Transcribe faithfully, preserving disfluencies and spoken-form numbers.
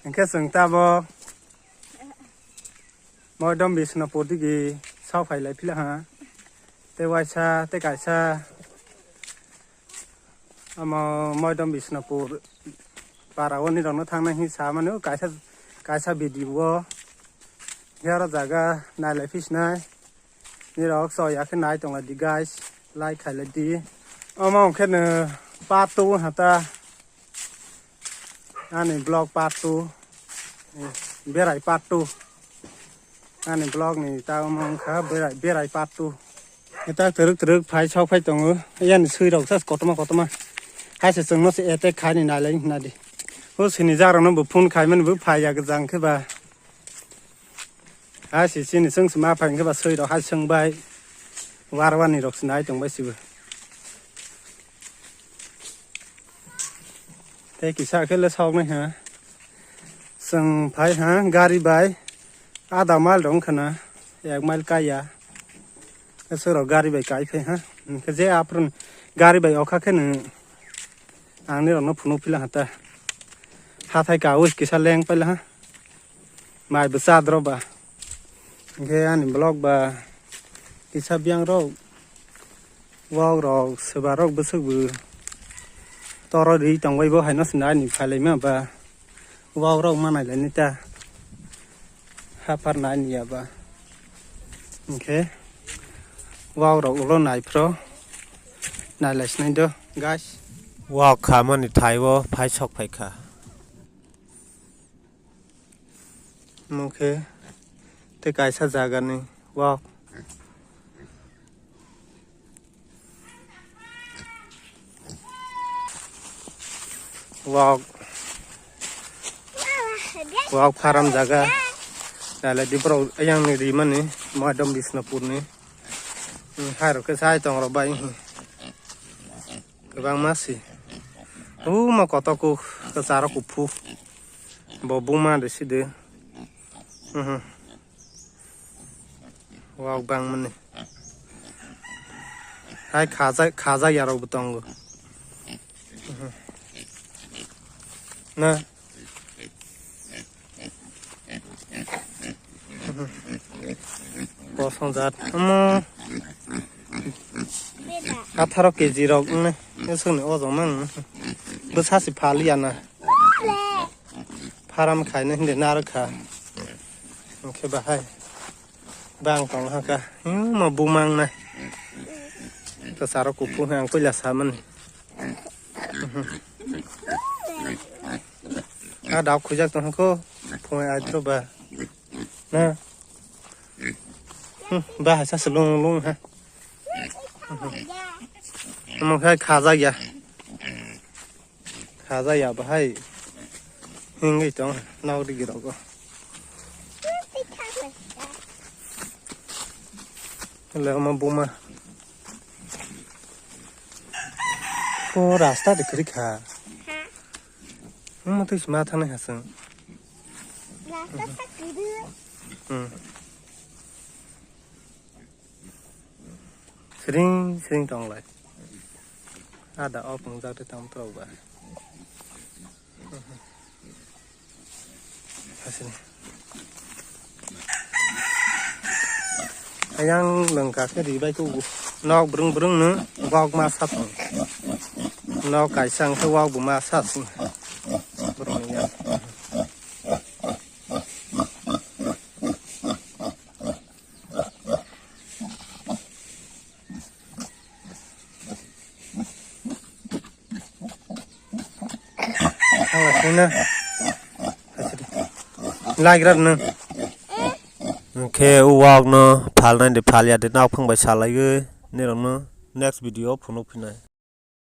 Hwnkhe chwng tabok Moidom Bisnupur digi sok phai lai phila ha. Tei waisa tei kaisa omo Moidom Bisnupur para o nirokno thangnai hinwi sa mano kaisa, kaisa video o. Hiyaro jaga nai lai phisnai. Nirok choi ya khe nai tong lai di guys, like khai lai di. Omo hwnkhe no part two hata ani vlog part two, berai part two. Ani vlog ni ta omo wngkha berai, berai part two. Eta twrwk twrwk phai sok phai tongo. Yani swi rok sas kotorma kotorma. Hai se chwngno se attack khai ni nai lai hwnna di. O sini jarokno bo phone khai mani bo phai ya gwjang khe ba. Hai se chini chwng se ma phai hwnkhe ba swi rok hai chwng bai. War war ni rok se nai tong bai sibo. Tei kisa khe le sok nai ha. Chwng phai ha gari bai. Ada mile rok wngkha na, ek mile kaiya. Aswk rok gari bai kai phai ha. Hwnkhe je aphuru gari bai okha khe nwng ang nirokno phunuk phila ha ta. Hathai kaui kisa leng paila ha. Mai bwsa dro ba. Hwnkhe ani vlog ba kisa biyang rok. Wak rok swba rok bwswk bo toro ri tong bai bo haino se nai ni phai lai ma ba. Wak rok ma nai lai ni ta. Haphar nai ni ya ba. Hwnkhe wak rok ulo nai phro nai lai sinai do guys. Wak kha mani thai o phai sok phai kha. Omo khe tei kaisa jaga ni wak. Wak, wak farm jaga. Nai lai di borok ayang ni ri mani Moidom Bisnupur ni. Hmm, hai rok khe sai tong rok bai. Kwbangma si. Uma kotor kuk kwcharo kuphuk. Bo buma de si de. Mhm. Wak bangmani. Hai khajak, khajak yarok bo tongo. Mhm. Na. Kosong jat. Omo. Atharo keji rok wngnai. Esokni ojok mang. Bwsa se phal ya na. Pharam khaina hindi narwkha. Hwnkhe bahai. Bang tong haka. Hmm, ma bumang na. Kwcharo kuphuk ang koila samani. A dao khujak tong hako. Phung ai tro ba. Na. Hmm, ba hai sa lung lung ha. Omo khai khajak ya. Khajak ya bahai. Hingwi tong nok rigi rogo. Le omo buma. O rasta de kri kha. Omo twi sma thang ha sung. Rasta sa kri. Hmm. Sring sring tong lai. Ada op nung jak de tam trok ba. Hasini. Ayang lengka khe ri bai kugu. Nok brung brung no wak ma sat. Nok kaisa ang khe wak bo ma sat. Brung ya. Laigra no. Hwnkhe o wak no phalnai de phalya de nok phang bai salaiwi nirok no next video o phunuk phinai.